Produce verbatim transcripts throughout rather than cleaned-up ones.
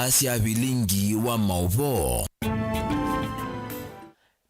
Asya vilingi wa maũvoo.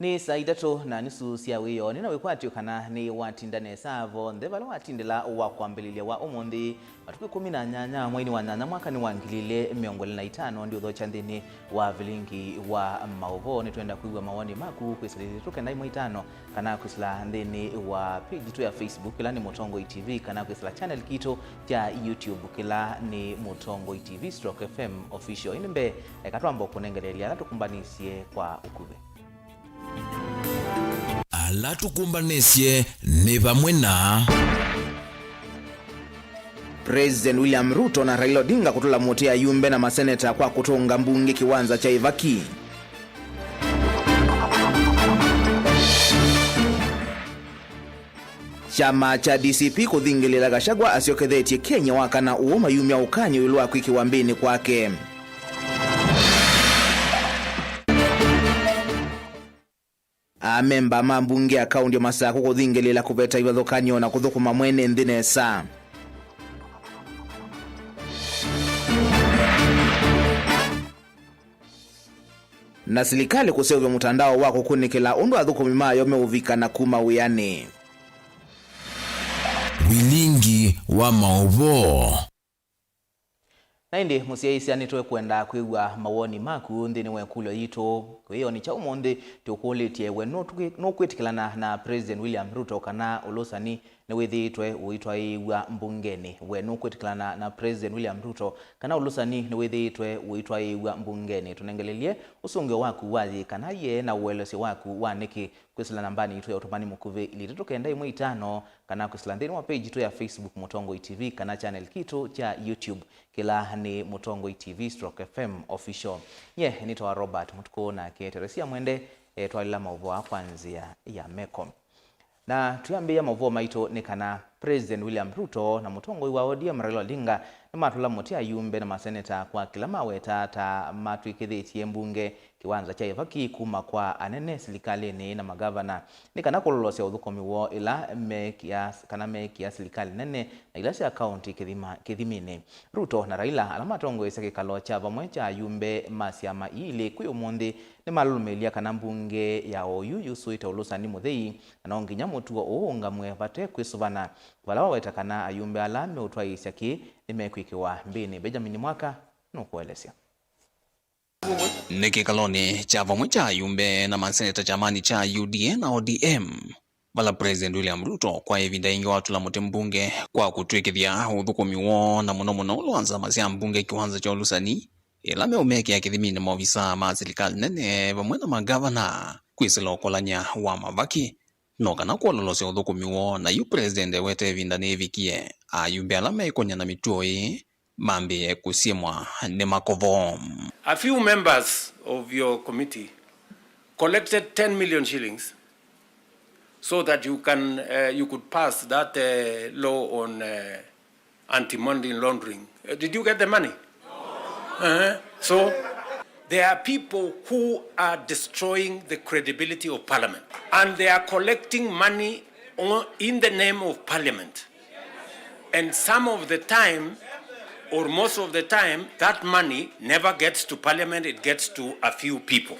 Nĩ saa itatũ na nusu sya wĩoo. Nĩ na wĩkwatyo kana nĩ watinda nesa vonthe vala watindĩla wa kwambĩlĩlya wa ũmũnthĩ, matukũ ĩkũmi na nyanya mweinĩ wa nyanya mwaka nĩ wa ngili ilĩ mĩongo ĩlĩ na itano. Ndiũthokya nthĩnĩ wa vilingi wa maũvoo. Nĩtwenda kwĩw'a mawoni maku kwĩsĩla ithatũ kenda ĩmwe itano, kana kwĩsĩla nthĩnĩ wa page yitũ ya Facebook, ĩla nĩ Mũtongoi T V, kana kwĩsĩla channel kitũ kya YouTube, kĩla nĩ Mũtongoi T V stroke F M Official. Ĩndĩ mbee, eka twamba kũnengeleelya ala tũkũmbanĩsye kwa ũkuvĩ. Ala tũkũmbanĩsye nĩ vamwe na President William Ruto na Raila Odinga kũtũla mũtĩ ayumbe na maseneta kwa kũtũnga mbunge kĩwanza kya Ivaki. Kyama kya D C P kũthingĩlĩla Gachagua asyokethetye Kenya wa kana ũũ mayumya ũkany'o ĩũlũ wa kwĩkĩwa mbĩnĩ kwake. Amemba ma mbunge ya kaũnti ya Masakũ kũthingĩlĩla kũveta ivathũkany'o na kũthũkũma mwene nthĩ nesa. Na silikalĩ kũseũvya mũtandao wa kũkunĩkĩla ũndũ athũkũmi mayo meũvika na kuma wĩanĩ. Vilingi wa maũvoo. Na ĩndĩ, mũsyaĩĩsya, nĩtũkwenda kwĩw'a mawoni maku nthĩnĩ wa ĩkũlyo yitũ. Kwĩyonĩ kya ũmũnthĩ, tũkũlĩtye we nũtwĩ-, nũkwĩtĩkĩlana na President William Ruto kana ũlũsani nĩwĩthĩĩtwe ũitwaĩĩw'a mbungenĩ? We nũkwĩtĩkĩlana na President William Ruto kana ũlũsani nĩwĩthĩĩtwe ũitwaĩĩw'a mbungenĩ? Tũnengelelye ũsũngĩo waku wa yĩ kana yee na ũelesyo waku wa nĩkĩ kwĩsĩla nambanĩ yitũ ya ũtũmani mũkuvĩ, ilĩ itatũ kenda ĩmwe itano, kana kwĩsĩla nthĩnĩ wa page yitũ ya Facebook Mũtongoi T V kana channel kitũ kya YouTube, kĩla nĩ Mũtongoi T V stroke F M Official. Nye nĩtawa Robert Mũtukũ, nake Teresia Mwende etwalĩla maũvoo aa kwa nzĩa ya meko. Na twĩambĩĩa maũvoo maitũ nĩ kana President William Ruto na mũtongoi wa O D M Raila Odinga nĩmatũla mũtĩ ayumbe na maseneta kwa kĩla maweta ta matw'ĩkĩthĩtye mbunge kĩwanza kya Ivaki kuma kwa anene silikalĩnĩ na magavana nĩ kana kũlolosya ũthũkũmi woo ĩla mekĩa kana meekĩa silikalĩ nene na ila sya kaũnti kĩthima-, kĩthiminĩ. Ruto na Raila, ala matongoesya kĩkalo kya vamwe kya ayumbe ma syama ii ilĩ kwĩ ũmũnthĩ, nĩmalũlũmĩĩlya kana mbunge ya oyu yusũĩte ũlũsani mũthei, na no nginya mũtuo ũũ ũũngamw'e vate kwĩsũvana, vala waweta kana ayumbe ala meũtwaĩĩsya kĩĩ nĩmekwĩkĩwa mbĩnĩ. Benjamin Mwaka nũkũelesya. Nĩ kĩkalonĩ kya vamwe kya ayumbe na maseneta kyamanĩ kya U D A na O D M, vala President William Ruto kwa ĩvinda yĩngĩ watũla mũtĩ mbunge kwa kũtw'ĩkĩthya ũthũkũmi woo, na mũno mũno ũla wa nzama sya mbunge kĩwanza kya ũlũsani, ĩla meũmekĩa kĩthiminĩ maovisaa ma silikalĩ nene vamwe na magavana kwĩsĩla ũkolany'a wa mavaki, no kana kwololosya ũthũkũmi woo. Na yu President ewete ĩvinda nĩyĩvikie ayumbe ala meĩkony'a na mĩtuo ĩĩ mambĩĩe kũsyĩmwa nĩ makovo. A few members of your committee collected ten million shillings so that you can, uh, you could pass that, uh, law on, uh, anti-money laundering. Uh, did you get the money? Uh-huh. So, there are people who are destroying the credibility of Parliament, and they are collecting money on, in the name of Parliament. And some of the time, or most of the time, that money never gets to Parliament, it gets to a few people.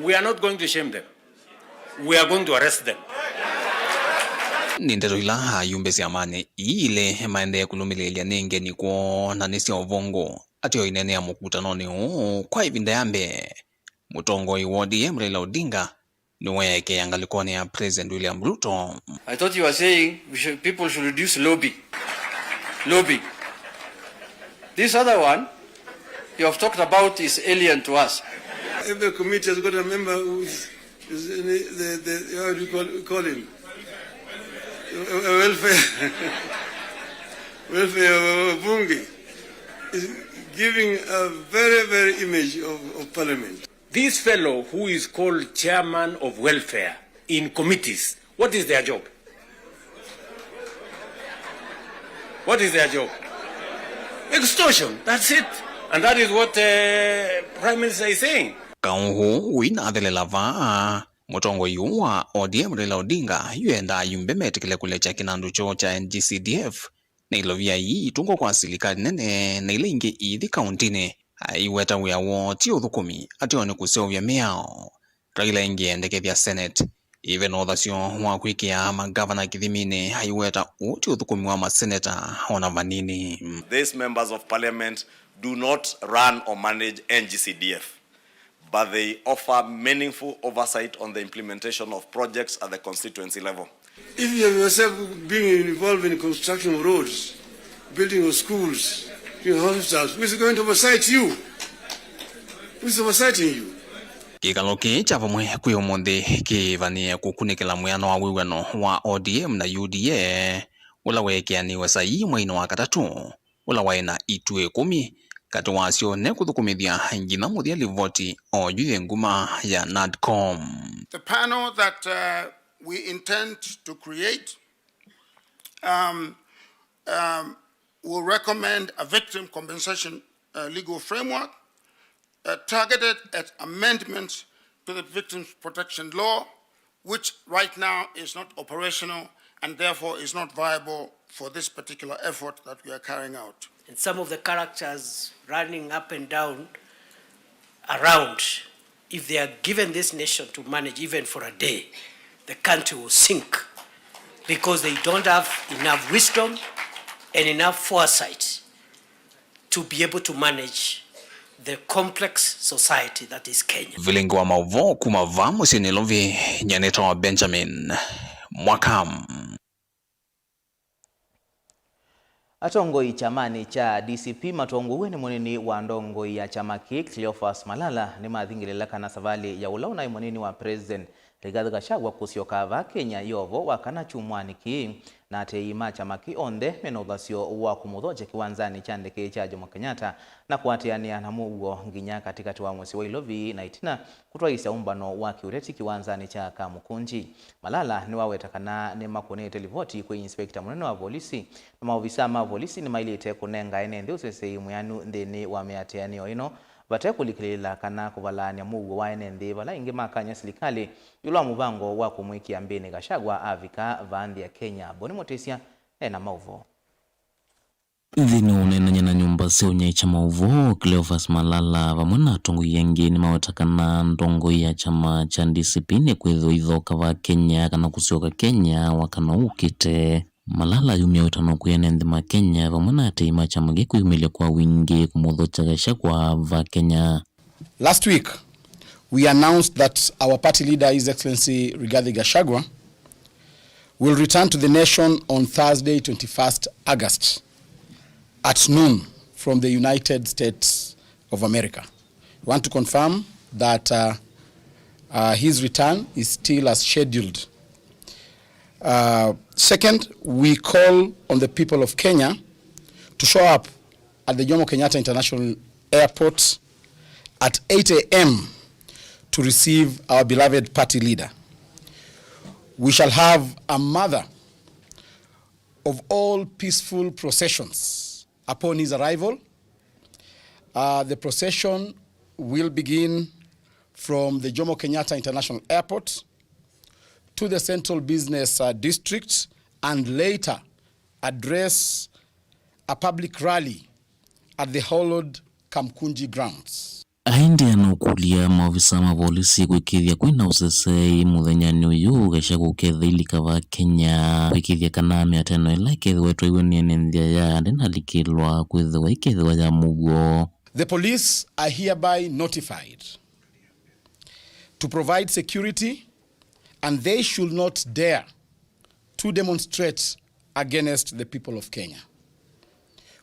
We are not going to shame them. We are going to arrest them. Nĩ ndeto ila ayumbe syamanĩ ii ilĩ maendee kũlũmĩlĩĩlya nĩ ngeni kwoo na nĩ sya ũvũngũ. Ateo ineenea mũkutanonĩ ũũ kwa ĩvinda ya mbee, mũtongoi wa O D M Raila Odinga nĩweekea ngalĩkonĩ ya President William Ruto. I thought you were saying we should, people should reduce lobby. Lobby. This other one you have talked about is alien to us. Every committee has got a member who is, is in the, the, the, how do you call, call him? A, a welfare, welfare uh, bunge is giving a very, very image of, of parliament. This fellow who is called chairman of welfare in committees, what is their job? What is their job? Extortion, that's it. And that is what, uh, Prime Minister is saying. Kaũ ũũ ũinathelela vaa, mũtongoi ũũ wa O D M Raila Odinga yu endaa ayumbe metĩkĩle kũlekya kĩnandũ kyoo kya N G C D F na ilovia ii itũngwa kwa silikalĩ nene na ila ingĩ iithi kaũntĩnĩ, aiweta wĩa woo ti ũthũkũmi, ateo nĩ kũseũvya mĩao. Raila ĩngĩ endekethya Senate ĩve na ũthasyo wa kwĩkĩa mangavana kĩthiminĩ, aiweta ũũ ti ũthũkũmi wa maseneta o na vanini. These members of parliament do not run or manage N G C D F, but they offer meaningful oversight on the implementation of projects at the constituency level. If you have yourself being involved in construction of roads, building of schools, building of hospitals, who is going to oversight you? Who is oversighting you? Kĩkalo kĩĩ kya vamwe kwĩ ũmũnthĩ kĩĩvanĩe kũkunĩkĩla mwĩano wa wĩw'ano wa O D M na U D A, ũla weekĩanĩwe saii mweinĩ wa katatũ, ũla waĩ na ituĩ ĩkũmi katĩ wasyo nekũthũkũmĩthya nginya mũthya livoti oyu yĩ nguma ya NADCOM. The panel that, uh, we intend to create, um, um, will recommend a victim compensation, uh, legal framework, uh, targeted at amendments to the Victims Protection Law, which right now is not operational and therefore is not viable for this particular effort that we are carrying out. And some of the characters running up and down around, if they are given this nation to manage even for a day, the country will sink because they don't have enough wisdom and enough foresight to be able to manage the complex society that is Kenya. Vilingi wa maũvoo kuma vaa mũsyĩ Nairobi, nyanĩtawa Benjamin Mwakam. Atongoi kyamanĩ kya D C P matongow'e nĩ mũnini wa ndongoi ya kyama kĩĩ, Cleophas Malala, nĩmathingĩlĩla kana savalĩ ya ũla ũnaĩ mũnini wa President Rigathi Gachagua kũsyoka vaa Kenya yovo wa kana kyumwanĩ kĩĩ, na aatĩĩi ma kyama kĩĩ onthe mena ũthasyo wa kũmũthokya kĩwanzanĩ kya ndeke kya Jomo Kenyatta na kũatĩanĩa na mũuo nginya katĩkatĩ wa mũsyĩ wa Ilovi, na ĩtina kũtwaĩĩsya ũmbano wa kĩũteti kĩwanzanĩ kya Kamukunji. Malala nĩwaweta kana nĩmakũnĩte livoti kwĩ inspector mũnene wa volisi, na maovisaa ma volisi nĩmaĩlĩte kũnenga ene nthĩ ũseseei mwĩanu nthĩnĩ wa mĩatĩanĩo ĩno, vate kũlikĩlĩĩla kana kũvalaany'a mũuo wa ene nthĩ vala aingĩ makany'a silikalĩ ĩũlũ wa mũvango wa kũmwĩkĩa mbĩnĩ Gachagua avika vaa nthĩ ya Kenya. Boni Mũtĩsya ena maũvoo. Nthĩnĩ wa ũneenany'a na nyũmba sya ũnyaĩĩkya maũvoo, Cleophas Malala vamwe na atongoi angĩ nĩmaweta kana ndongoi ya kyama kya D C P nĩkwĩthĩwa ithoka vaa Kenya kana kũsyoka Kenya wakana ũkĩte. Malala ayumya wĩtano kwĩ ene nthĩ ma Kenya vamwe na aatĩĩi ma kyama kĩĩ kwĩyumĩlya kwa wingĩ kũmũthokya Gachagua vaa Kenya. Last week, we announced that our party leader, His Excellency Rigathi Gachagua, will return to the nation on Thursday, twenty-first August, at noon from the United States of America. We want to confirm that, uh, uh, his return is still as scheduled. Uh, second, we call on the people of Kenya to show up at the Jomo Kenyatta International Airport at eight a.m. to receive our beloved party leader. We shall have a mother of all peaceful processions upon his arrival. Uh, the procession will begin from the Jomo Kenyatta International Airport to the Central Business, uh, District and later address a public rally at the hallowed Kamkunji grounds. Aendeea na ũkũlya maovisa ma volisi kwĩkĩĩthya kwĩna ũseseei mũthenyanĩ ũyũ, Gachagua ũkethĩa ailika vaa Kenya, kwĩkĩĩthya kana mĩatĩanĩo ĩla ĩkethĩwa ĩtwaiwe nĩ ene nthĩ aya ndĩnalikĩlwa kwĩthĩwa ĩkethĩwa ya mũuo. The police are hereby notified to provide security and they should not dare to demonstrate against the people of Kenya.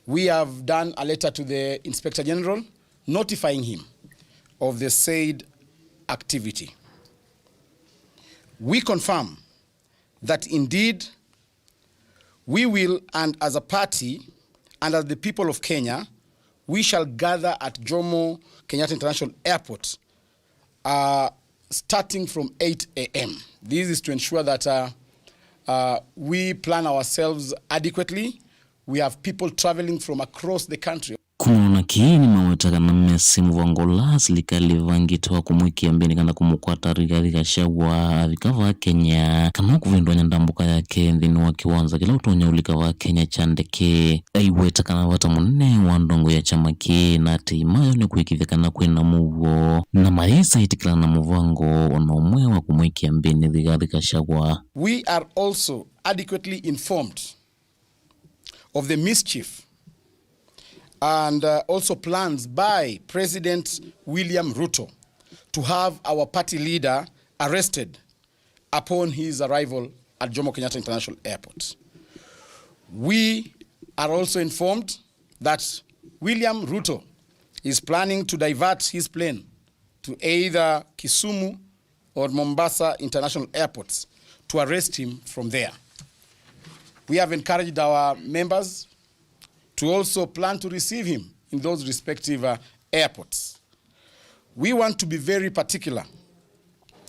We have done a letter to the Inspector General notifying him of the said activity. We confirm that indeed we will, and as a party and as the people of Kenya, we shall gather at Jomo Kenyatta International Airport uh, starting from eight a.m. This is to ensure that uh, uh, we plan ourselves adequately. We have people traveling from across the country. Kumana na Kĩĩ nĩmaweta kana mesĩ mũvango ũla silikalĩ ĩvangĩte wa kũmwĩkĩa mbĩnĩ kana kũmũkwata Rigathi Gachagua avika vaa Kenya, kana kũvĩndũanya ndambũka yake nthĩnĩ wa kĩwanza kĩla ũtonya ũlika vaa Kenya kya ndeke. Aiweta kana vata mũnene wa ndongo ya kyama kĩĩ na atĩĩ mayo nĩ kũĩkĩĩthya kana kwĩ na mũuo, na mayĩsa ĩtĩkĩlana na mũvango o na ũmwe wa kũmwĩkĩa mbĩnĩ Rigathi Gachagua. We are also adequately informed of the mischief and, uh, also plans by President William Ruto to have our party leader arrested upon his arrival at Jomo Kenyatta International Airport. We are also informed that William Ruto is planning to divert his plane to either Kisumu or Mombasa International Airports to arrest him from there. We have encouraged our members to also plan to receive him in those respective, uh, airports. We want to be very particular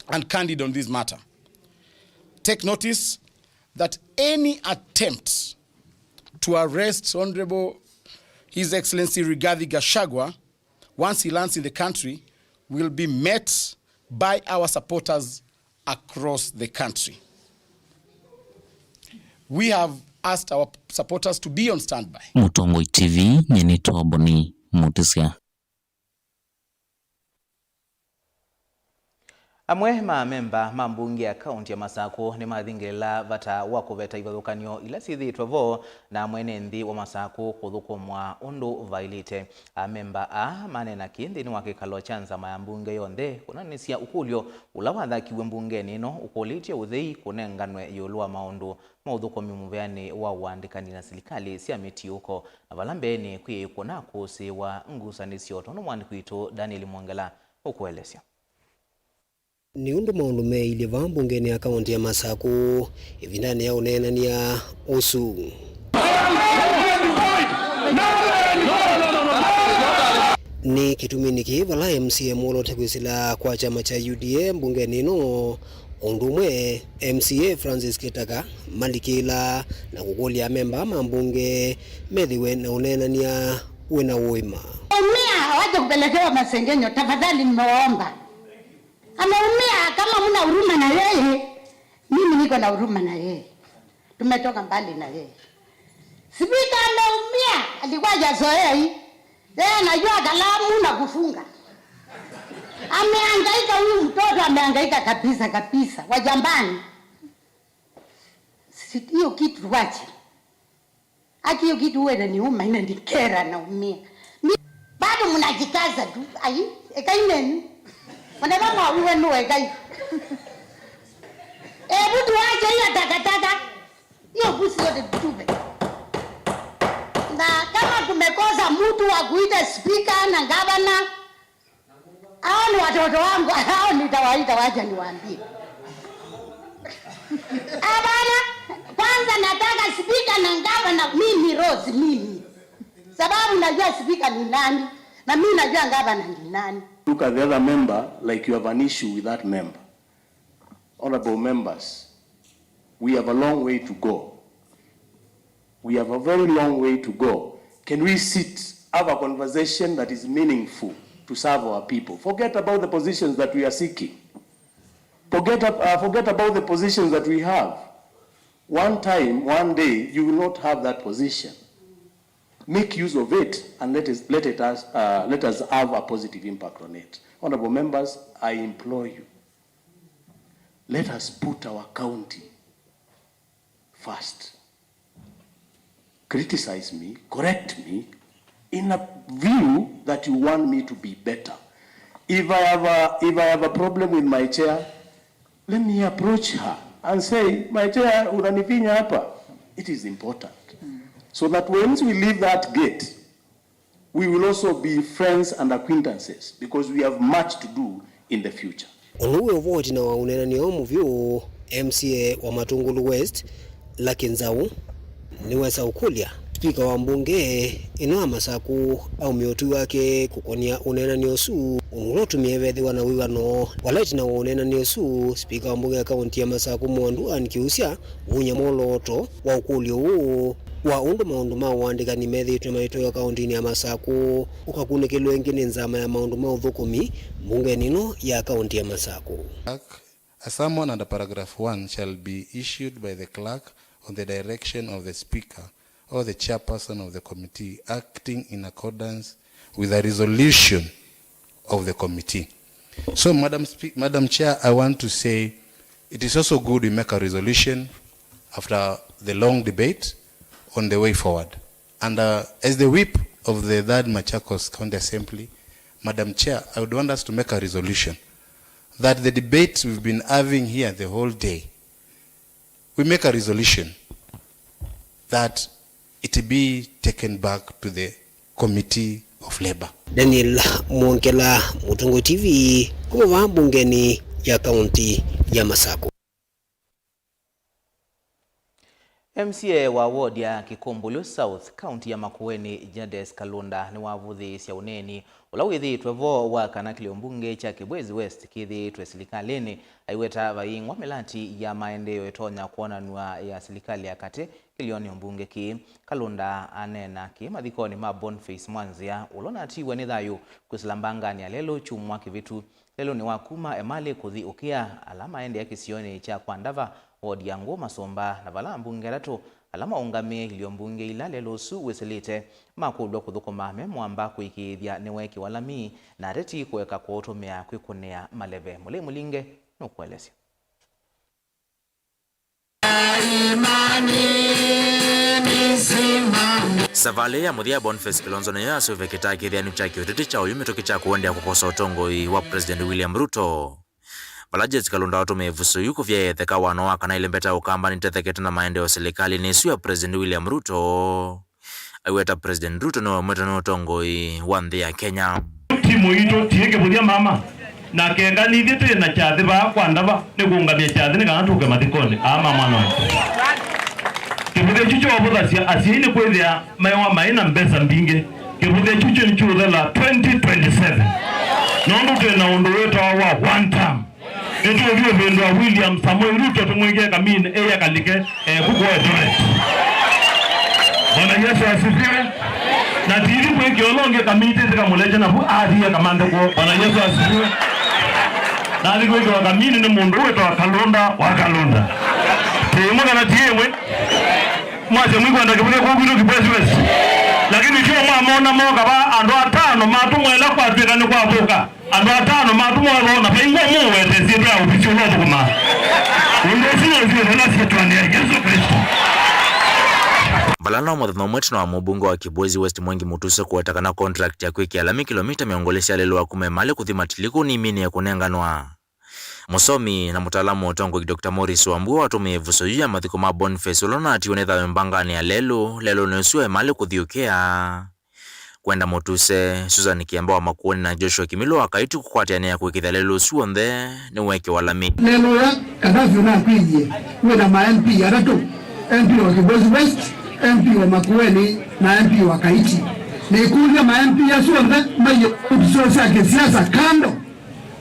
and candid on this matter. Take notice that any attempt to arrest Honorable His Excellency Rigathi Gachagua once he lands in the country, will be met by our supporters across the country. We have asked our supporters to be on standby. Mũtongoi T V, nyie nĩtawa Boni Mũtĩsya. Amwe ma amemba ma mbunge ya kaunti ya Masakũ nĩmathingĩlĩla vata wa kũveta ivathũkany'o ila syĩthĩĩtwe vo na mwene nthĩ wa Masakũ kũthũkũmwa ũndũ vaĩlĩte. Amemba aa maneena kĩĩ nthĩnĩ wa kĩkalo kya nzama ya mbunge yonthe kũnanĩsya ũkũlyo ũla wathakiw'e mbungenĩ ĩno ũkũlĩtye ũthei kũnenganwe ĩũlũ wa maũndũ ma ũthũkũmi mũveanĩ wa ũandĩkani na silikalĩ sya mĩtiũko, na vala mbeenĩ kwĩ ĩkw'ũ na kũsĩĩwa ngusanĩsyo, tondũ mwandĩki witũ Daniel Mwongela ũkũelesya. Nĩ ũndũ maũndũ meeilye vaa mbungenĩ ya kaũntĩ ya Masakũ ĩvindanĩ ya ũneenany'a ũsu. Nĩ kĩtuminĩ kĩĩ vala M C A moloote kwĩsĩla kwa kyama kya U D A mbungenĩ ĩno, o ũndũ ũmwe M C A Francis Kĩtaka malikĩla na kũkũlya amemba ma mbunge methĩwe na ũneenany'a wĩ na ũima. Umia, wache kupelekewa masengenyo, tafadhali nimewaomba. Ameumia, kama mna huruma na yeye, mimi niko na huruma na yeye. Tumetoka mbali na yeye. Spika ameumia, alikuwa hajazoea hii. Yeye anajua kalamu na kufunga. Amehangaika huyu mtoto, amehangaika kabisa kabisa. Wajambani. Si-, hiyo kitu tuache. Aki hiyo kitu huwa inaniuma, inanikera, naumia. Mi-, bado mnajikaza tu. Ai, ekai nenyu. Mwanadamu awiwe nuwe ekai. Hebu tuache hiyo takataka. Hiyo upuzi yote tutupe. Na kama tumekosa mtu wa kuita spika na gavana, hao ni watoto wangu, hao nitawaita, wacha niwaambie. Hapana, kwanza nataka spika na gavana, mimi Rose, mimi. Sababu najua spika ni nani, na mimi najua gavana ni nani. Look at the other member like you have an issue with that member. Honorable members, we have a long way to go. We have a very long way to go. Can we sit, have a conversation that is meaningful to serve our people? Forget about the positions that we are seeking. Forget, ab-, uh, forget about the positions that we have. One time, one day, you will not have that position. Make use of it and let us, let it us, uh, let us have a positive impact on it. Honorable members, I implore you, let us put our county first. Criticize me, correct me in a view that you want me to be better. If I have a, if I have a problem with my chair, let me approach her and say, "My chair, unanifinya hapa." It is important. So that once we leave that gate, we will also be friends and acquaintances because we have much to do in the future. Ũndũ wĩ ũvoti na wa ũneenany'a ũmũ vyũ, M C A wa Matungulu West, Lucky Nzau, nĩwesa ũkũlya spika wa mbunge ĩno ya Masakũ aumye ũtwi wake kũkonia ũneenany'a ũsu, ũndũ ũla ũtumie vethĩwa na wĩw'ano vala ĩtina wa ũneenany'a ũsu, spika wa mbunge ya kaunti ya Masakũ Mwandu Ann Kiusya vuny'a mwolooto wa ũkũlyo ũũ wa ũndũ maũndũ ma ũandĩkani methĩĩtwe maitwaĩwa kaũntĩnĩ ya Masakũ ũkakunĩkĩlwa ĩngĩ nĩ nzama ya maũndũ ma ũthũkũmi mbungenĩ ĩno ya kaũntĩ ya Masakũ. A summon under paragraph one shall be issued by the clerk on the direction of the speaker or the chairperson of the committee acting in accordance with a resolution of the committee. So, Madam Spe-, Madam Chair, I want to say it is also good we make a resolution after the long debate on the way forward. And, uh, as the whip of the third Machakos County Assembly, Madam Chair, I would want us to make a resolution that the debate we've been having here the whole day, we make a resolution that it be taken back to the Committee of Labour. Daniel Mwongela, Mũtongoi T V, kuma vaa mbungenĩ ya kaũntĩ ya Masakũ. M C A wa ward ya Kĩkũmbũlũ South, kaunti ya Makueni, Jades Kalunda nĩwavũthĩĩsya ũneeni ũla wĩthĩĩtwe vo wa kana kĩlio mbunge kya Kibwezi West kĩthĩĩtwe silikalĩnĩ, aiweta vaingwa mĩlati ya maendeeo ĩtonya kwonanw'a ya silikalĩ ya katĩ kĩlionĩ mbunge kĩĩ. Kalunda aneena kĩĩ mathikonĩ ma Boniface Mwanzĩa, ũla ũnatiwe nĩ thayũ kwĩsĩla mbanganĩ ya lelũ kyumwa kĩvĩtu. Lelũnĩ wa kuma Emali kũthi Ũkĩa, ala maendea kĩsionĩ kya Kwa Ndava, wodi ya Ngũũ Masũmba, na vala ambunge atatũ ala maũngamĩe ilio mbunge ila lelũ ũsu wĩsĩlĩte makũlw'a kũthũkũma me mũamba kũĩkĩĩthya nĩweekĩwa lami, na ateti kũeka kũũtũmĩa kwĩkũnĩa maleve. Mũlei Mũlinge nũkũelesya. Savalĩ ya mũthya ya Boniface Kilonzo nĩyo yaseũvya kĩtaa kĩtheanĩ kya kĩũteti kya ũyũ mĩtũkĩ kya kũendeea kũkosa ũtongoi wa President William Ruto. Vala Jades Kalunda watũmĩe ĩvuso yu kũvya etheka wano wa kana ĩlembeta ya Ũkamba nĩtethekete na maendeeo silikalĩnĩ ĩsu ya President William Ruto. Aiweta President Ruto nĩwe ũmwĩtwe nĩ ũtongoi wa nthĩ ya Kenya. Timu itũ tiĩ kĩvũthya mama, na kenga nithyĩ twĩ na kyathĩ vaa Kwa Ndava nĩ kũũngamya kyathĩ nĩ kana tũke mathikonĩ aa ma mwana wakwa. Kĩvũthya kyu kyoovũthasya asyai nĩ kwĩthĩa maewa maĩ na mbesa mbingĩ. Kĩvũthya kyu kyu nĩkyũthela twenty twenty-seven, nũndũ twĩ na ũndũ wĩtawa wa one term. Nĩtũũthi ũvĩndũa William Samoei Ruto tũmwĩkĩe kamini ĩĩ akalike, eh, kuko Eldoret. Bwana Yesu asifiwe. Na tithi kwĩkĩa ũla ũngĩ kamiti tĩkamũlekya navu athie kamande kwoo. Bwana Yesu asifiwe. Nathi kwĩkĩwa kamini nĩ mũndũ wĩtawa Kalonda wa Kalonda. Ti ĩmwe kana ti ĩmwe? Mwasya mwikwenda kĩvũthya kũu kwitũ Kibwezi West. Lakini kyo mwamona moka va andũ atano matũmwa ĩla kwatw'ĩka nĩ kwavũka. Andũ atano matũmwa vo na vaingwa mũwete syĩtwa ya ovisi ũla ũthũkũmaa. Ũndũ ũsu nũsiĩtwe na syĩtwanĩ ya Yesũ Klĩsto. Vala no mũthenya ũmwe tene wa mũmbunge wa Kibwezi West Mwengi Mutuse kũweta kana contract ya kwĩkĩa lami kilomita mĩongo ĩlĩ sya lelũ wa kuma Emali kũthi Matiliku nĩminĩe kũnenganwa. Mũsomi na mũtaalamu wa ũtongoi Doctor Morris Wambua watũmĩe ĩvuso yu ya mathiko ma Boniface ũla ũnatiwe nĩ thayũ mbanganĩ ya lelũ, lelũnĩ ũsu wa Emali kũthi Ũkĩa. Kwenda Mũtuse, Susan Kĩemba wa Makueni na Joshua Kimilu wa Kaiti kũkwatĩanĩa kũĩkĩĩthya lelũ ũsu w'onthe nĩweekĩwa lami. Lelũ ũla Gaddafi ũnakwĩie wĩ na ma M P atatũ, M P wa Kibwezi West, M P wa Makueni na M P wa Kaiti. Nĩkũlya ma M P asu onthe maiye ivuso sya kĩsiasa kando.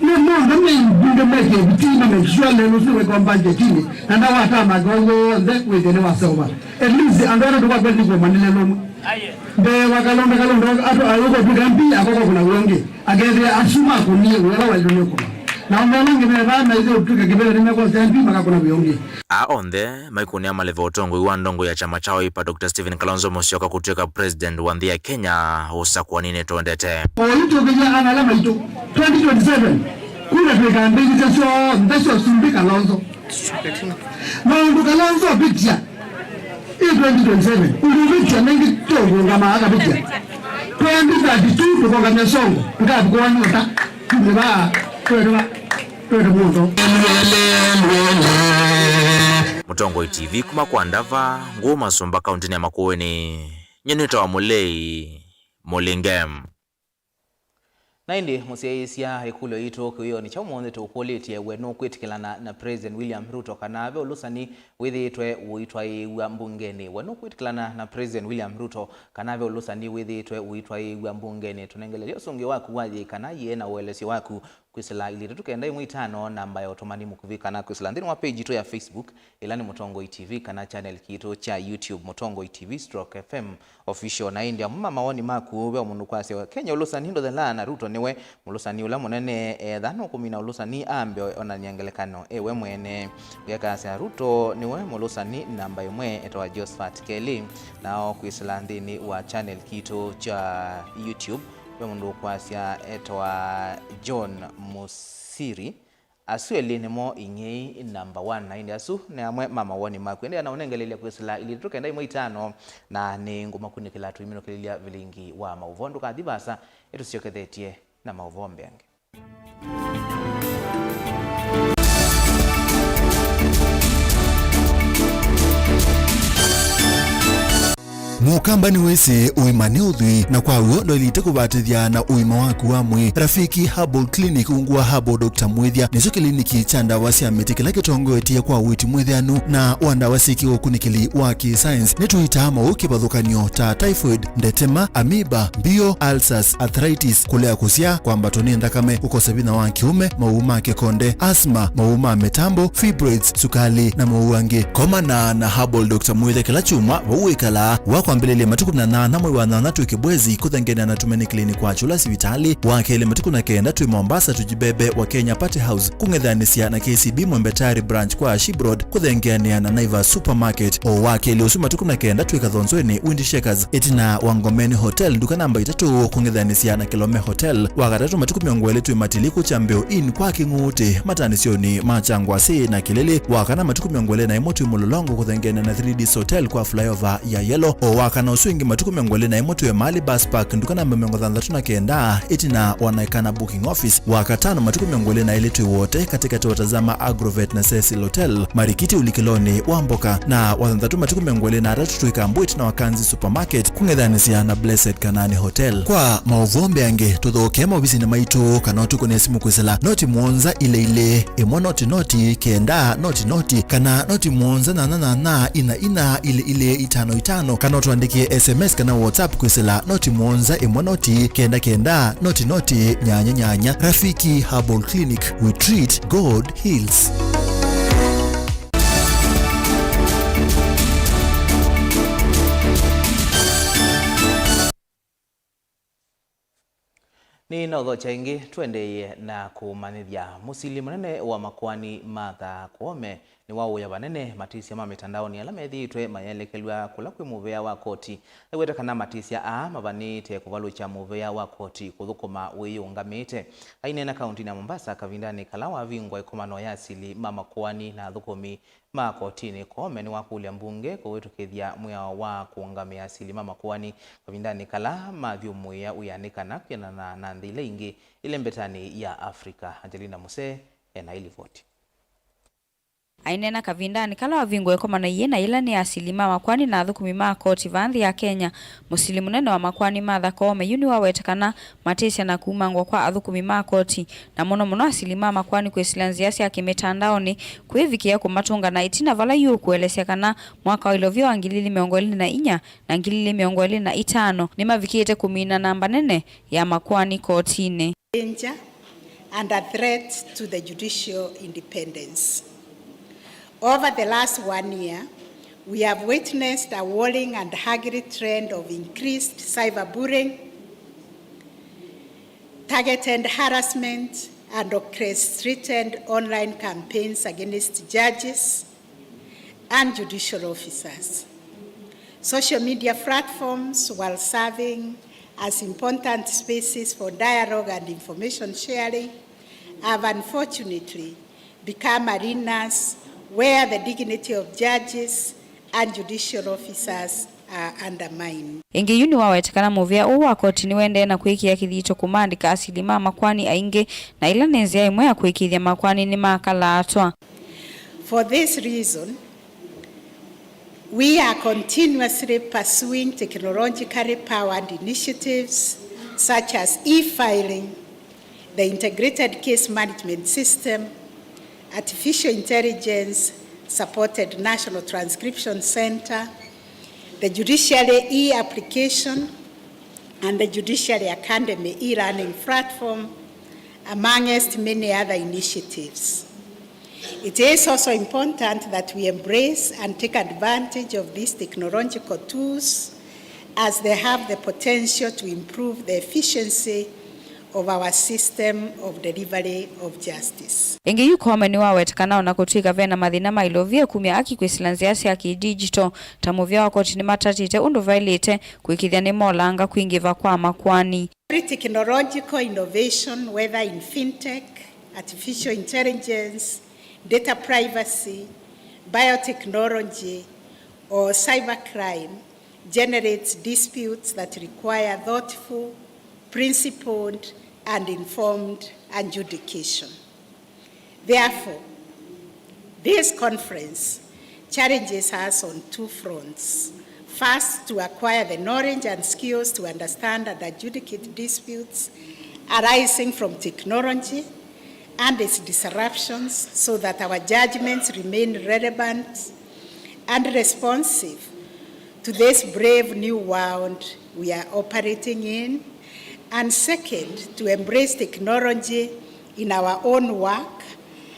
Nĩ monthe me mbunge meke vitina make sure lelũ ũsu nĩwekwa mbanjetinĩ, na ndawatamanga w'onthe wĩthĩe nĩwaseũva. At least andũ atatũ kwa kweli nĩkũmanĩle lũmwe. Mbee wa Kalonda, Kalonda atũ ayũka ũtwĩka M P, akoka kuna wĩongĩ. Akethĩa asu makũnie wĩla waĩlwe nĩ kũma. Na ũmwe ũla ũngĩ mevaa maithe ũtwĩka kĩvĩla nĩmekosa M P makakũna wĩongĩ. Aa onthe maikũnĩa maleve ũtongoi wa ndongo ya kyama kya Wiper, Doctor Stephen Kalonzo Musyoka kũtw'ĩka president wa nthĩ ya Kenya ũsakũaninĩ twendete. Oyu tũkĩthya ana ala maitũ twenty twenty-seven, kura twĩkambĩthĩsya syonthe sya ũsumbĩ Kalonzo. Maũndũ Kalonzo ovĩtya ĩ twenty twenty-seven, ũndũ ovĩtya nengĩ tũkũũngama akavĩtya. Twenty thirty-two tũkongamya songo, tũkavika wanyota, tumĩvaa, twetwa. Mũtongoi T V kuma kwa Ndava, Ngũũ Masũmba, kaũntĩnĩ ya Makueni. Nyie nĩtawa Mũlei Mũlinge. Na ĩndĩ mũsyaĩĩsya ĩkũlyo yitũ kĩwĩonĩ kya ũmũnthĩ tũkũlĩtye, we nũkwĩtĩkĩlana na President William Ruto kana ve ũlũsani wĩthĩĩtwe ũitwaĩĩw'a mbungenĩ? We nũkwĩtĩkĩlana na President William Ruto kana ve ũlũsani wĩthĩĩtwe ũitwaĩĩw'a mbungenĩ? Tũnengelelye ũsũngĩo waku wa yĩĩ kana yĩĩ na ũelesyo waku kwĩsĩla ilĩ itatũ kenda ĩmwe itano namba ya ũtũmani mũkuvĩ, kana kwĩsĩla nthĩnĩ wa page yitũ ya Facebook, ĩla nĩ Mũtongoi T V, kana channel kitũ kya YouTube, Mũtongoi T V stroke F M Official. Na ĩndĩ amwe ma mawoni maku, ve mũndũ kwasya, Kenya ũlũsani ndũthelaa, na Ruto nĩwe mũlũsani ũla mũnene. Etha nũkũmina ũlũsani, ambe onany'a ngelekano ewe mwene. Ngekasya Ruto nĩwe mũlũsani namba ĩmwe, etawa Josephat Kelly. Nao kwĩsĩla nthĩnĩ wa channel kitũ kya YouTube, ve mũndũ ũkwasya etawa John Musiri. Asu elĩ nĩmo ing'ei namba one, na ĩndĩ asu nĩ amwe ma mawoni maku. Endeea na ũnengelelya kwĩsĩla ilĩ itatũ kenda ĩmwe itano, na nĩ ngũmakunĩkĩla tũiminũkĩlĩlya vilingi wa maũvoo. Ndũkathi vaasa, ĩtũsyokethetye na maũvoo mbeange. Mũkamba nĩwĩsĩ ũima nĩ ũthwii, na kwa w'o ndwaĩlĩte kũvatĩthya na ũima waku wa mwĩĩ. Rafiki Herbal Clinic ungu wa Herbal Doctor Mwĩthya nĩkyo kĩliniki kya ndawa sya mĩtĩ kĩla kĩtongoetye kwa ũiiti mwĩthĩanu na wa ndawa syĩ kĩũkunĩkĩli wa kĩ-science. Nĩtũitaa maũũ kĩvathũkany'o ta typhoid, ndetema, amoeba, mbio, ulcers, arthritis, kũlea kũsyaa, kwambatwa nĩ nthakame, kũkosa vinya wa kĩũme, maũũ ma kĩkonde, asthma, maũũ ma mĩtambo, fibroids, sukali, na maũũ angĩ. Komana na Herbal Doctor Mwĩthya kĩla kyumwa vau wĩkalaa. Wa kwambĩlĩlya matukũ na nyanya mwei wa nyanya twĩ Kibwezi kũthengeanĩa na Tumaini Clinic wa Kyũla sivitalĩ. Wa kelĩ matukũ na kenda twĩ Mombasa Tujibebe wa Kenya Party House kũng'ethanĩsya na K C B Mwembe Tayari branch kwa Ashib Road kũthengeanĩa na Naivas Supermarket. O wa kelĩ ũsu matukũ na kenda twĩ Kathonzweni Wind Shakers ĩtina wa Ngomeni Hotel, nduka namba itatũ, kũng'ethanĩsya na Kilome Hotel. Wa katatũ matukũ mĩongo ĩlĩ twĩ Matiliku Kyambeo Inn kwa Kĩng'uutĩ, matanĩsyonĩ ma Kyangwasĩ na Kĩlĩlĩ. Wa kana matukũ mĩongo ĩlĩ na ĩmwe twĩ Mũlolongo kũthengeanĩa na Three Ds Hotel kwa flyover ya Yellow. O wa kana ũsu ĩngĩ matukũ mĩongo ĩlĩ na ĩmwe twĩ Mali Bus Park, nduka namba mĩongo thanthatũ na kenda, ĩtina wa Naikana Booking Office. Wa katano matukũ mĩongo ĩlĩ na ĩlĩ twĩ Wote, katĩkatĩ wa Tazama Agrovet na Cecil Hotel, Marikiti ũlikĩlonĩ wa mboka. Na wa thanthatũ matukũ mĩongo ĩlĩ na atatũ twĩ Kambwit na Wakanzi Supermarket, kũng'ethanĩsya na Blessed Kanani Hotel. Kwa maũvoo mbeange, tũthokee maovisinĩ maitũ kana ũtũkũnĩe simũ kwĩsĩla noti mũonza ilĩ ilĩ, ĩmwe noti noti, kenda noti noti, kana noti mũonza nyanya nyanya, ina ina, ilĩ ilĩ, itano itano, kana ũtũandĩkĩe S M S kana WhatsApp kwĩsĩla noti mũonza ĩmwe noti, kenda kenda, noti noti, nyanya nyanya. Rafiki Herbal Clinic, we treat, God heals. Nĩnaũthokya ĩngĩ, tũendeeye na kũmanyĩthya. Mũsili mũnene wa makoani Martha Koome nĩwaũya vanene matĩsya ma mĩtandaonĩ ala methĩĩtwe mayelekelw'a kũla kwĩ mũvea wa koti. Aiweta kana matĩsya aa mavanĩĩte kũvalũkya mũvea wa koti kũthũkũma wĩyĩũngamĩte. Aineena kaũntĩnĩ ya Mombasa kavindanĩ kala wavingwa ĩkomano ya asili ma makoani na athũkũmi ma kotinĩ, Koome nĩwakũlya mbunge kũvĩtũkĩthya mwĩao wa kũũngamĩa asili ma makoani kavindanĩ kala mathyũmũĩa wĩanĩ kana kwĩanana na nthĩ ila ingĩ ilĩ mbetanĩ ya Africa. Angelina Musee ena ĩlivoti. Aineena kavindanĩ kala wavingũa ĩkomano ĩyĩ na yĩla nĩ asili ma makoani na athũkũmi ma koti vaa nthĩ ya Kenya, mũsili mũnene wa makoani Martha Koome yu nĩwaweta kana matĩsya na kumangwa kwa athũkũmi ma koti, na mũno mũno asili ma makoani kwĩsĩla nzĩa sya kĩmĩtandaonĩ kwĩvikĩa kũmatũnga na ĩtina vala yu ũkũelesya kana mwaka wa ilovia wa ngili ilĩ mĩongo ĩlĩ na inya na ngili ilĩ mĩongo ĩlĩ na itano nĩmavikĩte kũmina namba nene ya makoani kotinĩ. Danger and a threat to the judicial independence. Over the last one year, we have witnessed a worrying and ugly trend of increased cyberbullying, targeted harassment, and orchestrated online campaigns against judges and judicial officers. Social media platforms, while serving as important spaces for dialogue and information sharing, have unfortunately become arenas where the dignity of judges and judicial officers are undermined. Ĩngĩ yu nĩwaweta kana mũvĩa ũũ wa koti nĩwendee na kwĩkĩa kĩthito kũmaandĩka asili ma makoani aingĩ, na ĩla nĩ nzĩa ĩmwe ya kũĩkĩĩthya makoani nĩmakalaatwa. For this reason, we are continuously pursuing technologically powered initiatives such as e-filing, the Integrated Case Management System, Artificial Intelligence Supported National Transcription Center, the Judiciary e-application, and the Judiciary Academy e-learning platform, amongst many other initiatives. It is also important that we embrace and take advantage of these technological tools as they have the potential to improve the efficiency of our system of delivery of justice. Ĩngĩ yu Koome nĩwaweta kana ona kũtw'ĩka ve na mathĩna ma ilovia kumya aki kwĩsĩla nzĩa sya kĩ-digital ta mũvĩa wa koti, nĩmatatĩte ũndũ vaĩlĩte kũĩkĩĩthya nĩmolanga kwingĩva kwa makoani. Every technological innovation, whether in fintech, artificial intelligence, data privacy, biotechnology, or cybercrime, generates disputes that require thoughtful, principled, and informed adjudication. Therefore, this conference challenges us on two fronts. First, to acquire the knowledge and skills to understand and adjudicate disputes arising from technology and its disruptions so that our judgments remain relevant and responsive to this brave new world we are operating in. And second, to embrace technology in our own work,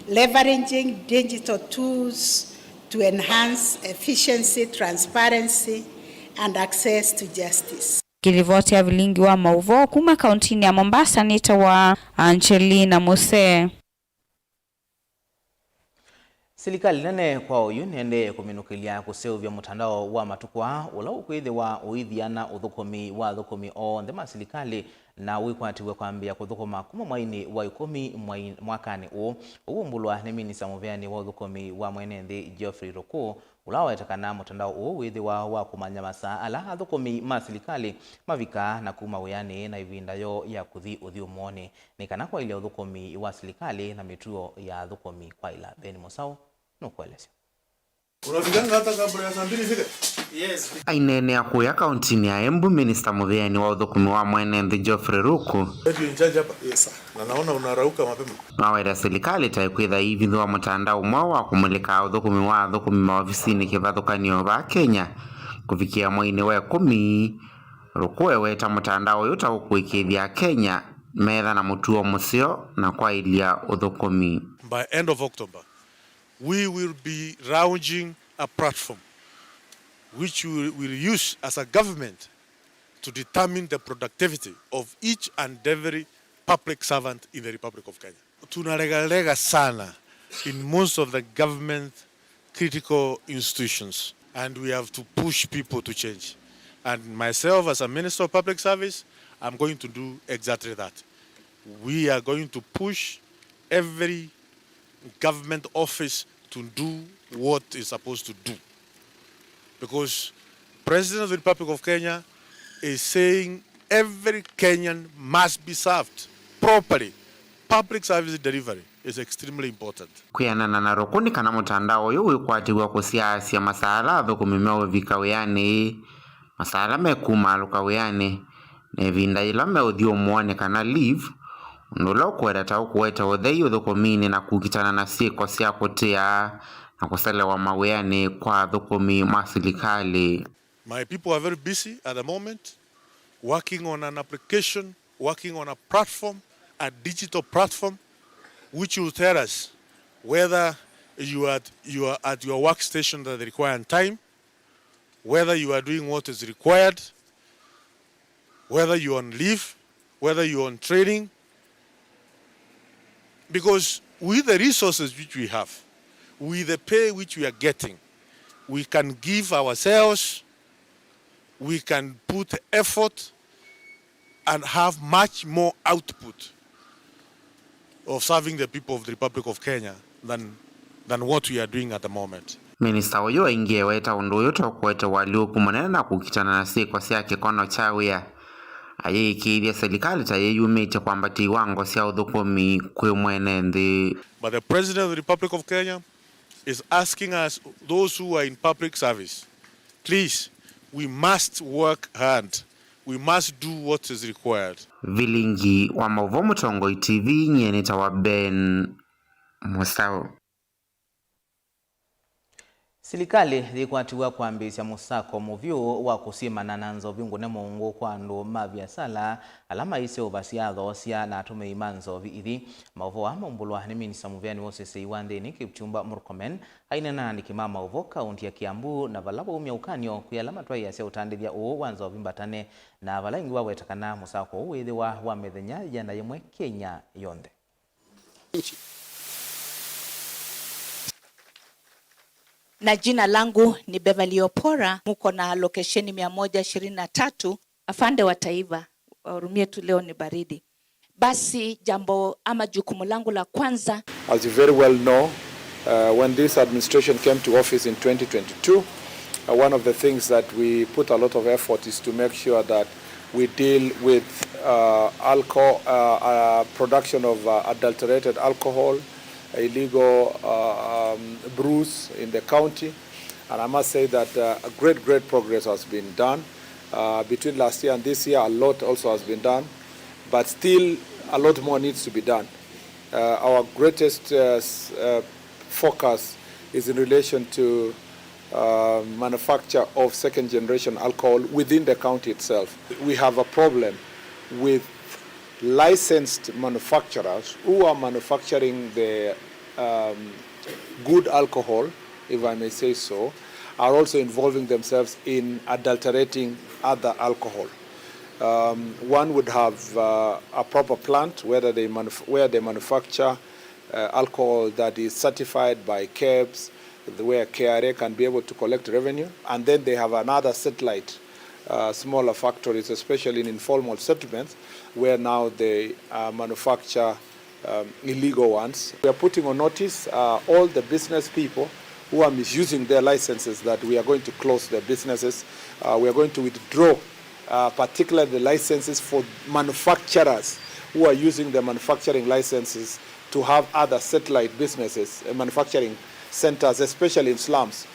leveraging digital tools to enhance efficiency, transparency, and access to justice. Kĩlivoti ya vilingi wa maũvoo kuma kauntinĩ ya Mombasa nĩtawa Angelina Musee. Silikalĩ nene kwa oyu nĩendee kũminũkĩlya kũseũvya mũtandao wa matukũ aa ũla ũkwĩthĩwa ũithiana ũthũkũmi wa athũkũmi onthe ma silikalĩ na wĩkwatĩw'e kwambĩĩa kũthũkũma kuma mwainĩ wa ĩkũmi mwai-, mwakanĩ ũũ. Ũu ũmbũlwa nĩ minista mũveani wa ũthũkũmi wa mwene nthĩ Geoffrey Ruku, ũla waweta kana mũtandao ũũ wĩthĩwa wa kũmanya masaa ala athũkũmi ma silikalĩ mavikaa na kuma wĩanĩ na ĩvinda yoo ya kũthi ũthyũmũonĩ, nĩ kana kwaĩlya ũthũkũmi wa silikalĩ na mĩtuo ya athũkũmi kwaĩla. Ben Mũsaũ nũkũelesya. Unafikanga hata kabla ya saa mbili ifike? Yes. Aineenea kũya kauntinĩ ya Embu, minista mũveani wa ũthũkũmi wa mwene nthĩ Geoffrey Ruku Are you in charge hapa? Yes, sir. Na naona unarauka mapema. Nĩwaweta silikalĩ ta ĩkwĩtha ĩivithũa mũtandao ũmwe wa kũmulĩka ũthũkũmi wa athũkũmi maovisinĩ kĩvathũkany'o vaa Kenya kũvikĩa mwainĩ wa ĩkũmi. Ruku eweta mũtandao ũyũ ta ũkũĩkĩĩthya Akenya metha na mũtuo mũseo na kwaĩlya ũthũkũmi. By end of October, we will be launching a platform which we will use as a government to determine the productivity of each and every public servant in the Republic of Kenya. Tunalegalega sana in most of the government critical institutions, and we have to push people to change. And myself, as a Minister of Public Service, I'm going to do exactly that. We are going to push every government office to do what it's supposed to do. Because President of the Republic of Kenya is saying every Kenyan must be served properly. Public service delivery is extremely important. Kwĩanana na Ruku nĩ kana mũtandao ũyũ wĩkwatĩw'a kũsyaasya masaa ala athũkũmi meũvika wĩanĩ, masaa ala mekumaalũka wĩanĩ, na ĩvinda yĩla meũthyũmũonĩ kana leave, ũndũ ũla ũkũweta ta ũkũete ũthei ũthũkũminĩ na kũkitana na syĩko sya kũtĩa na kũselewa mawĩanĩ kwa athũkũmi ma silikalĩ. My people are very busy at the moment, working on an application, working on a platform, a digital platform, which will tell us whether you are, you are at your workstation at the required time, whether you are doing what is required, whether you are on leave, whether you are on training, because with the resources which we have, with the pay which we are getting, we can give ourselves, we can put effort and have much more output of serving the people of the Republic of Kenya than, than what we are doing at the moment. Minista ũyũ aingĩ eweta ũndũ ũyũ ta ũkũete ũalyũku mũnene na kũkitana na syĩko sya kĩkono kya wĩa. Ayĩĩkĩĩthya silikalĩ ta yĩyumĩtye kwambatya iwango sya ũthũkũmi kwĩ mwene nthĩ. But the President of the Republic of Kenya is asking us, those who are in public service, please, we must work hard. We must do what is required. Vilingi wa maũvoo Mũtongoi T V, nyie nĩtawa Ben Mũsaũ. Silikalĩ yĩkwatiw'a kwambĩĩsya mũsako mũvyũ wa kũsyĩmana na nzovi ngũne mũungũ kwa andũ ma viasala ala maisye ũvasya athoosya na atũmĩi ma nzovi ithi. Maũvoo aa maumbũlwa nĩ minista mũvĩanĩ wa ũseseĩ wa nthĩnĩ Kipchumba Murkomen aineena na andĩki ma maũvoo kaũnti ya Kiambu, na vala waumya ũkany'o kwĩ ala matwaĩĩasya ũtandĩthya ũũ wa nzovi mbatane na vala ĩngĩ waweta kana mũsako ũũ wĩthĩwa wa mĩthenya yĩana yĩmwe Kenya yonthe. Na jina langu ni Beverly Opora, muko na lokesheni mia moja ishirini na tatu. Afande wa taifa, Oromia tu leo ni baridi. Basi jambo ama jukumu langu la kwanza. As you very well know, uh, when this administration came to office in twenty twenty-two, uh, one of the things that we put a lot of effort is to make sure that we deal with, uh, alcohol, uh, uh, production of, uh, adulterated alcohol, illegal, uh, um, brews in the county. And I must say that, uh, great, great progress has been done. Uh, between last year and this year, a lot also has been done, but still a lot more needs to be done. Uh, our greatest, uh, s-, uh, focus is in relation to, uh, manufacture of second generation alcohol within the county itself. We have a problem with licensed manufacturers who are manufacturing the, um, good alcohol, if I may say so, are also involving themselves in adulterating other alcohol. Um, one would have, uh, a proper plant whether they manuf-, where they manufacture, uh, alcohol that is certified by kebs, where K R A can be able to collect revenue, and then they have another satellite, uh, smaller factories, especially in informal settlements, where now they, uh, manufacture, um, illegal ones. We are putting on notice, uh, all the business people who are misusing their licenses that we are going to close their businesses. Uh, we are going to withdraw, uh, particularly the licenses for manufacturers who are using the manufacturing licenses to have other satellite businesses, uh, manufacturing centers, especially in slums.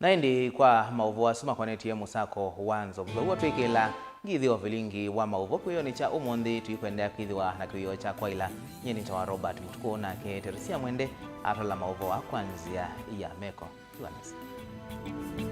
Na ĩndĩ kwa maũvoo asu makonetye mũsako wa nzovu, vau twĩkĩla ngithĩ o vilingi wa maũvoo kĩwĩonĩ kya ũmũnthĩ, tũikwendea kwĩthĩwa na kĩwĩoo kya kwaĩla. Nyie nĩtawa Robert Mũtukũ, nake Teresia Mwende atwala maũvoo aa kwa nzĩa ya meko. Twĩanĩsye.